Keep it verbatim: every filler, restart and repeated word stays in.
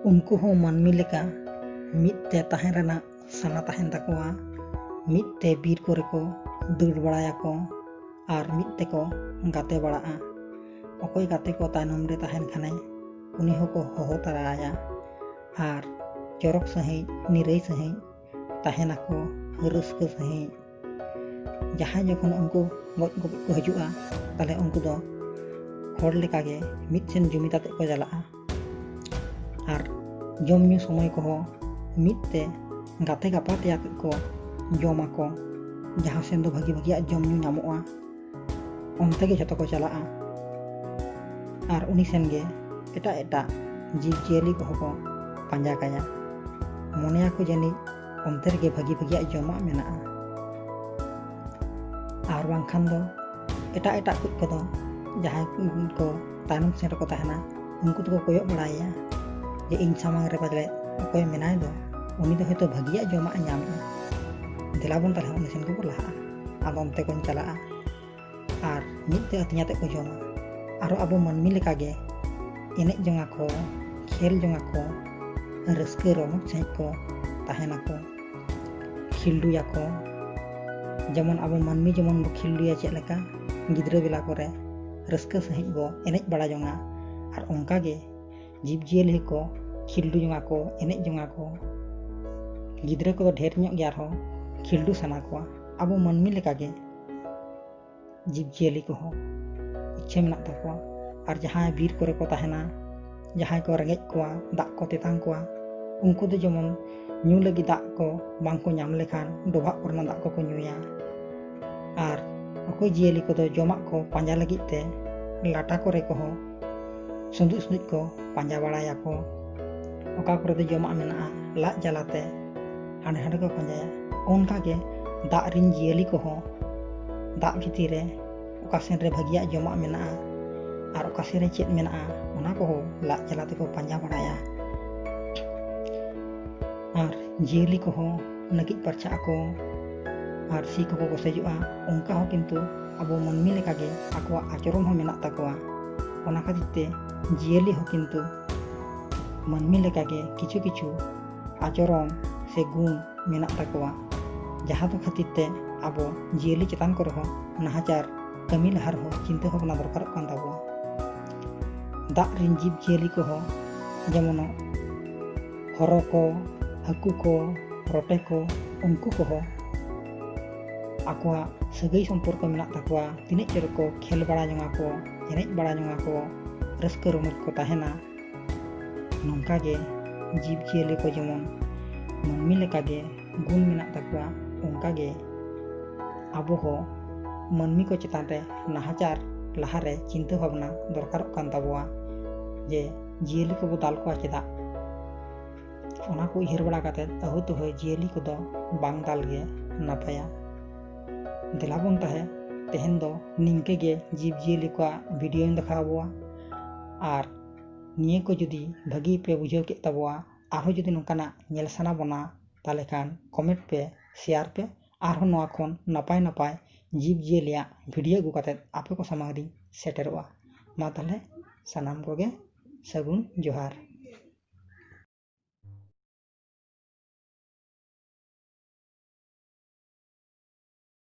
ᱩᱱᱠᱩ ᱦᱚᱸ ᱢᱟᱹᱱᱢᱤ ᱞᱮᱠᱟ ᱢᱤᱫ ᱛᱮ ᱛᱟᱦᱮᱸ ᱨᱮᱱᱟᱜ ᱥᱟᱱᱟ ᱛᱟᱦᱮᱱ ᱛᱟᱠᱚᱣᱟ᱾ ᱢᱤᱫ ᱛᱮ ᱵᱤᱨ ᱠᱚᱨᱮ ᱠᱚ ᱫᱟᱹᱲ ᱵᱟᱲᱟᱭᱟᱠᱚ ᱟᱨ ᱢᱤᱫ ᱛᱮᱠᱚ ᱜᱟᱛᱮ ᱵᱟᱲᱟᱜᱼᱟ᱾ ᱚᱠᱚᱭ ᱜᱟᱛᱮ ᱠᱚ ᱛᱟᱭᱱᱚᱢ ᱨᱮ ᱛᱟᱦᱮᱱ ᱠᱷᱟᱱᱮ, ᱩᱱᱤ ᱦᱚᱸᱠᱚ ᱦᱚᱦᱚ ᱛᱟᱨᱟᱭᱟ ᱟᱨ ᱪᱚᱨᱚᱠ ᱥᱟᱺᱦᱤᱡ, ᱱᱤᱨᱟᱹᱭ ᱥᱟᱺᱦᱤᱡ ᱛᱟᱦᱮᱱᱟᱠᱚ, ᱨᱟᱹᱥᱠᱟᱹ ᱥᱟᱺᱦᱤᱡ᱾ ᱡᱟᱦᱟᱸᱭ ᱡᱚᱠᱷᱚᱱ ᱩᱱᱠᱩ ᱜᱚᱡ ᱜᱚᱯᱚᱡ ᱠᱚ ᱦᱤᱡᱩᱜᱼᱟ, ᱛᱟᱦᱞᱮ ᱩᱱᱠᱩ ᱫᱚ ᱦᱚᱲ ᱞᱮᱠᱟᱜᱮ ᱢᱤᱫ ᱥᱮᱱ ᱡᱩᱢᱤᱫ ᱟᱛᱮᱫ ᱠᱚ ᱪᱟᱞᱟᱜᱼᱟ᱾ ᱟᱨ ᱡᱚᱢ ᱧᱩ ᱥᱚᱢᱚᱭ ᱠᱚᱦᱚᱸ ᱢᱤᱫ ᱛᱮ ᱜᱟᱛᱮ ᱜᱟᱯᱟᱛᱮ ᱟᱛᱮᱫ ᱠᱚ ᱡᱚᱢᱟᱠᱚ᱾ ᱡᱟᱦᱟᱸ ᱥᱮᱱ ᱫᱚ ᱵᱷᱟᱹᱜᱤ ᱵᱷᱟᱹᱜᱤᱭᱟᱜ ᱡᱚᱢ ᱧᱩ ᱧᱟᱢᱚᱜᱼᱟ, ᱚᱱᱛᱮ ᱜᱮ ᱡᱷᱚᱛᱚ ᱠᱚ ᱪᱟᱞᱟᱜᱼᱟ᱾ ᱟᱨ ᱩᱱᱤ ᱥᱮᱱ ᱜᱮ ᱮᱴᱟᱜ ᱮᱴᱟᱜ ᱡᱤᱵᱽ ᱡᱤᱭᱟᱹᱞᱤ ᱠᱚᱦᱚᱸ ᱠᱚ ᱯᱟᱸᱡᱟ ᱠᱟᱭᱟ᱾ ᱢᱚᱱᱮᱭᱟᱠᱚ ᱡᱟᱹᱱᱤᱡ ᱚᱱᱛᱮ ᱨᱮᱜᱮ ᱵᱷᱟᱹᱜᱤ ᱵᱷᱟᱹᱜᱤᱭᱟᱜ ᱡᱚᱢᱟᱜ ᱢᱮᱱᱟᱜᱼᱟ᱾ ᱟᱨ ᱵᱟᱝᱠᱷᱟᱱ ᱫᱚ ᱮᱴᱟᱜ ᱮᱴᱟᱜ ᱠᱚ ᱠᱚᱫᱚ, ᱡᱟᱦᱟᱸᱭ ᱠᱚ ᱛᱟᱭᱱᱚᱢ ᱥᱮᱫ ᱨᱮᱠᱚ ᱛᱟᱦᱮᱱᱟ, ᱩᱱᱠᱩ ᱫᱚᱠᱚ ᱠᱚᱭᱚᱜ ᱵᱟᱲᱟᱭᱮᱭᱟ ᱡᱮ ᱤᱧ ᱥᱟᱢᱟᱝ ᱨᱮ ᱯᱟᱞᱮ ᱚᱠᱚᱭ ᱢᱮᱱᱟᱭ ᱫᱚ, ᱩᱱᱤ ᱫᱚ ᱦᱚᱭᱛᱳ ᱵᱷᱟᱹᱜᱤᱭᱟᱜ ᱡᱚᱢᱟᱜ ᱮ ᱧᱟᱢᱮᱜᱼᱟ, ᱫᱮᱞᱟ ᱵᱚᱱ ᱛᱟᱦᱞᱮ ᱩᱱᱤ ᱥᱮᱱ ᱜᱮᱵᱚᱱ ᱞᱟᱦᱟᱜᱼᱟ᱾ ᱟᱫᱚ ᱚᱱᱛᱮ ᱠᱚᱧ ᱪᱟᱞᱟᱜᱼᱟ ᱟᱨ ᱢᱤᱫ ᱛᱮ ᱟᱹᱛᱤᱧ ᱟᱛᱮᱫ ᱠᱚ ᱡᱚᱢᱟ᱾ ᱟᱨᱚ ᱟᱵᱚ ᱢᱟᱹᱱᱢᱤ ᱞᱮᱠᱟᱜᱮ ᱮᱱᱮᱡ ᱡᱚᱝᱟ ᱠᱚ, ᱠᱷᱮᱞ ᱡᱚᱝᱟ ᱠᱚ, ᱨᱟᱹᱥᱠᱟᱹ ᱨᱚᱢᱚᱡᱽ ᱥᱟᱺᱦᱤᱡ ᱠᱚ ᱛᱟᱦᱮᱱᱟᱠᱚ, ᱠᱷᱤᱞᱰᱩᱭᱟᱠᱚ᱾ ᱡᱮᱢᱚᱱ ᱟᱵᱚ ᱢᱟᱹᱱᱢᱤ ᱡᱮᱢᱚᱱ ᱵᱚ ᱠᱷᱤᱞᱰᱩᱭᱟ ᱪᱮᱫ ᱞᱮᱠᱟ, ᱜᱤᱫᱽᱨᱟᱹ ᱵᱮᱞᱟ ᱠᱚᱨᱮ ᱨᱟᱹᱥᱠᱟᱹ ᱥᱟᱺᱦᱤᱡ ᱵᱚ ᱮᱱᱮᱡ ᱵᱟᱲᱟ ᱡᱚᱝᱟ, ᱟᱨ ᱚᱱᱠᱟᱜᱮ ᱡᱤᱵᱽ ᱡᱤᱭᱟᱹᱞᱤ ᱦᱚᱸᱠᱚ ᱠᱷᱤᱞᱰᱩ ᱡᱚᱝᱟ ᱠᱚ, ᱮᱱᱮᱡ ᱡᱚᱝᱟ ᱠᱚ᱾ ᱜᱤᱫᱽᱨᱟᱹ ᱠᱚᱫᱚ ᱰᱷᱮᱨ ᱧᱚᱜ ᱜᱮ ᱟᱨᱦᱚᱸ ᱠᱷᱤᱞᱰᱩ ᱥᱟᱱᱟ ᱠᱚᱣᱟ᱾ ᱟᱵᱚ ᱢᱟᱹᱱᱢᱤ ᱞᱮᱠᱟᱜᱮ ᱡᱤᱵᱽ ᱡᱤᱭᱟᱹᱞᱤ ᱠᱚᱦᱚᱸ ᱤᱪᱪᱷᱟᱹ ᱢᱮᱱᱟᱜ ᱛᱟᱠᱚᱣᱟ᱾ ᱟᱨ ᱡᱟᱦᱟᱸᱭ ᱵᱤᱨ ᱠᱚᱨᱮ ᱠᱚ ᱛᱟᱦᱮᱱᱟ, ᱡᱟᱦᱟᱸᱭ ᱠᱚ ᱨᱮᱸᱜᱮᱡ ᱠᱚᱣᱟ, ᱫᱟᱜ ᱠᱚ ᱛᱮᱛᱟᱝ ᱠᱚᱣᱟ, ᱩᱱᱠᱩ ᱫᱚ ᱡᱮᱢᱚᱱ ᱧᱩ ᱞᱟᱹᱜᱤᱫ ᱫᱟᱜ ᱠᱚ ᱵᱟᱝ ᱠᱚ ᱧᱟᱢ ᱞᱮᱠᱷᱟᱱ, ᱰᱚᱵᱷᱟᱜ ᱠᱚᱨᱮᱱᱟᱜ ᱫᱟᱜ ᱠᱚᱠᱚ ᱧᱩᱭᱟ᱾ ᱟᱨ ᱚᱠᱚᱭ ᱡᱤᱭᱟᱹᱞᱤ ᱠᱚᱫᱚ ᱡᱚᱢᱟᱜ ᱠᱚ ᱯᱟᱸᱡᱟ ᱞᱟᱹᱜᱤᱫ ᱛᱮ ᱞᱟᱴᱟ ᱠᱚᱨᱮ ᱠᱚᱦᱚᱸ ᱥᱩᱸᱫᱩᱡ ᱥᱩᱸᱫᱩᱡ ᱠᱚ ᱯᱟᱸᱡᱟ ᱵᱟᱲᱟᱭᱟᱠᱚ᱾ ᱚᱠᱟ ᱠᱚᱨᱮ ᱫᱚ ᱡᱚᱢᱟᱜ ᱢᱮᱱᱟᱜᱼᱟ, ᱞᱟᱡ ᱡᱟᱞᱟᱛᱮ ᱦᱟᱸᱰᱮ ᱱᱟᱸᱰᱮ ᱠᱚ ᱯᱟᱸᱡᱟᱭᱟ᱾ ᱚᱱᱠᱟᱜᱮ ᱫᱟᱜ ᱨᱮᱱ ᱡᱤᱭᱟᱹᱞᱤ ᱠᱚᱦᱚᱸ ᱫᱟᱜ ᱵᱷᱤᱛᱤᱨ ᱨᱮ ᱚᱠᱟ ᱥᱮᱱ ᱨᱮ ᱵᱷᱟᱹᱜᱤᱭᱟᱜ ᱡᱚᱢᱟᱜ ᱢᱮᱱᱟᱜᱼᱟ ᱟᱨ ᱚᱠᱟ ᱥᱮᱱ ᱨᱮ ᱪᱮᱫ ᱢᱮᱱᱟᱜᱼᱟ, ᱚᱱᱟ ᱠᱚᱦᱚᱸ ᱞᱟᱡ ᱡᱟᱞᱟ ᱛᱮᱠᱚ ᱯᱟᱸᱡᱟ ᱵᱟᱲᱟᱭᱟ᱾ ᱟᱨ ᱡᱤᱭᱟᱹᱞᱤ ᱠᱚᱦᱚᱸ ᱱᱟᱹᱠᱤᱡ ᱯᱟᱨᱪᱷᱟᱜ ᱟᱠᱚ᱾ ᱟᱨ ᱥᱤ ᱠᱚᱠᱚ ᱜᱚᱥᱮᱡᱚᱜᱼᱟ᱾ ᱚᱱᱠᱟ ᱦᱚᱸ ᱠᱤᱱᱛᱩ ᱟᱵᱚ ᱢᱟᱹᱱᱢᱤ ᱞᱮᱠᱟᱜᱮ ᱟᱠᱚᱣᱟᱜ ᱟᱪᱚᱨᱚᱱ ᱦᱚᱸ ᱢᱮᱱᱟᱜ ᱛᱟᱠᱚᱣᱟ᱾ ᱚᱱᱟ ᱠᱷᱟᱹᱛᱤᱨ ᱛᱮ ᱡᱤᱭᱟᱹᱞᱤ ᱦᱚᱸ ᱠᱤᱱᱛᱩ ᱢᱟᱹᱱᱢᱤ ᱞᱮᱠᱟᱜᱮ ᱠᱤᱪᱷᱩ ᱠᱤᱪᱷᱩ ᱟᱪᱚᱨᱚᱱ ᱥᱮ ᱜᱩᱱ ᱢᱮᱱᱟᱜ ᱛᱟᱠᱚᱣᱟ, ᱡᱟᱦᱟᱸ ᱫᱚ ᱠᱷᱟᱹᱛᱤᱨ ᱛᱮ ᱟᱵᱚ ᱡᱤᱭᱟᱹᱞᱤ ᱪᱮᱛᱟᱱ ᱠᱚᱨᱮ ᱦᱚᱸ ᱱᱟᱦᱟᱪᱟᱨ ᱠᱟᱹᱢᱤ ᱞᱟᱦᱟ ᱨᱮᱦᱚᱸ ᱪᱤᱱᱛᱟᱹ ᱵᱷᱟᱵᱽᱱᱟ ᱫᱚᱨᱠᱟᱨᱚᱜ ᱠᱟᱱ ᱛᱟᱵᱚᱣᱟ᱾ ᱫᱟᱜ ᱨᱮᱱ ᱡᱤᱵᱽ ᱡᱤᱭᱟᱹᱞᱤ ᱠᱚᱦᱚᱸ ᱡᱮᱢᱚᱱ ᱦᱚᱨᱚ ᱠᱚ, ᱦᱟᱹᱠᱩ ᱠᱚ, ᱨᱚᱴᱮ ᱠᱚ, ᱩᱱᱠᱩ ᱠᱚᱦᱚᱸ ᱟᱠᱚᱣᱟᱜ ᱥᱟᱹᱜᱟᱹᱭ ᱥᱚᱢᱯᱚᱨᱠᱚ ᱢᱮᱱᱟᱜ ᱛᱟᱠᱚᱣᱟ᱾ ᱛᱤᱱᱟᱹᱜ ᱪᱚᱨᱚᱠ ᱠᱚ ᱠᱷᱮᱞ ᱵᱟᱲᱟ ᱡᱚᱝᱟ ᱠᱚ, ᱮᱱᱮᱡ ᱵᱟᱲᱟ ᱡᱚᱝᱟ ᱠᱚ, ᱨᱟᱹᱥᱠᱟᱹ ᱨᱚᱢᱚᱡᱽ ᱠᱚ ᱛᱟᱦᱮᱱᱟ᱾ ᱱᱚᱝᱠᱟ ᱜᱮ ᱡᱤᱵᱽ ᱡᱤᱭᱟᱹᱞᱤ ᱠᱚ ᱡᱮᱢᱚᱱ ᱢᱟᱹᱱᱢᱤ ᱞᱮᱠᱟᱜᱮ ᱜᱩᱱ ᱢᱮᱱᱟᱜ ᱛᱟᱠᱚᱣᱟ, ᱚᱱᱠᱟ ᱜᱮ ᱟᱵᱚ ᱦᱚᱸ ᱢᱟᱹᱱᱢᱤ ᱠᱚ ᱪᱮᱛᱟᱱ ᱨᱮ ᱱᱟᱦᱟᱪᱟᱨ ᱞᱟᱦᱟᱨᱮ ᱪᱤᱱᱛᱟᱹ ᱵᱷᱟᱵᱽᱱᱟ ᱫᱚᱨᱠᱟᱨᱚᱜ ᱠᱟᱱ ᱛᱟᱵᱚᱣᱟ ᱡᱮ ᱡᱤᱭᱟᱹᱞᱤ ᱠᱚᱵᱚ ᱫᱟᱞ ᱠᱚᱣᱟ ᱪᱮᱫᱟᱜ? ᱚᱱᱟ ᱠᱚ ᱩᱭᱦᱟᱹᱨ ᱵᱟᱲᱟ ᱠᱟᱛᱮ ᱟᱹᱦᱩ ᱛᱟᱹᱦᱩ ᱡᱤᱭᱟᱹᱞᱤ ᱠᱚᱫᱚ ᱵᱟᱝ ᱫᱟᱞ ᱜᱮ ᱱᱟᱯᱟᱭᱟ᱾ ᱫᱮᱞᱟ ᱵᱚᱱ ᱛᱟᱦᱮᱸ, ᱛᱮᱦᱮᱧ ᱫᱚ ᱱᱤᱝᱠᱟᱹ ᱜᱮ ᱡᱤᱵᱽ ᱡᱤᱭᱟᱹᱞᱤ ᱠᱚᱣᱟᱜ ᱵᱷᱤᱰᱤᱭᱳᱧ ᱫᱮᱠᱷᱟᱣ ᱟᱵᱚᱣᱟ᱾ ᱟᱨ ᱱᱤᱭᱟᱹ ᱠᱚ ᱡᱩᱫᱤ ᱵᱷᱟᱹᱜᱤ ᱯᱮ ᱵᱩᱡᱷᱟᱹᱣ ᱠᱮᱫ ᱛᱟᱵᱚᱣᱟ, ᱟᱨᱦᱚᱸ ᱡᱩᱫᱤ ᱱᱚᱝᱠᱟᱱᱟᱜ ᱧᱮᱞ ᱥᱟᱱᱟ ᱵᱚᱱᱟ, ᱛᱟᱦᱚᱞᱮ ᱠᱷᱟᱱ ᱠᱚᱢᱮᱱᱴ ᱯᱮ, ᱥᱮᱭᱟᱨ ᱯᱮ, ᱟᱨᱦᱚᱸ ᱱᱚᱣᱟ ᱠᱷᱚᱱ ᱱᱟᱯᱟᱭ ᱱᱟᱯᱟᱭ ᱡᱤᱵᱽ ᱡᱤᱭᱟᱹᱞᱤᱭᱟᱜ ᱵᱷᱤᱰᱤᱭᱳ ᱟᱹᱜᱩ ᱠᱟᱛᱮ ᱟᱯᱮ ᱠᱚ ᱥᱟᱢᱟᱝ ᱨᱤᱧ ᱥᱮᱴᱮᱨᱚᱜᱼᱟ᱾ ᱢᱟ ᱛᱟᱦᱚᱞᱮ ᱥᱟᱱᱟᱢ ᱠᱚᱜᱮ ᱥᱟᱹᱜᱩᱱ ᱡᱚᱦᱟᱨ᱾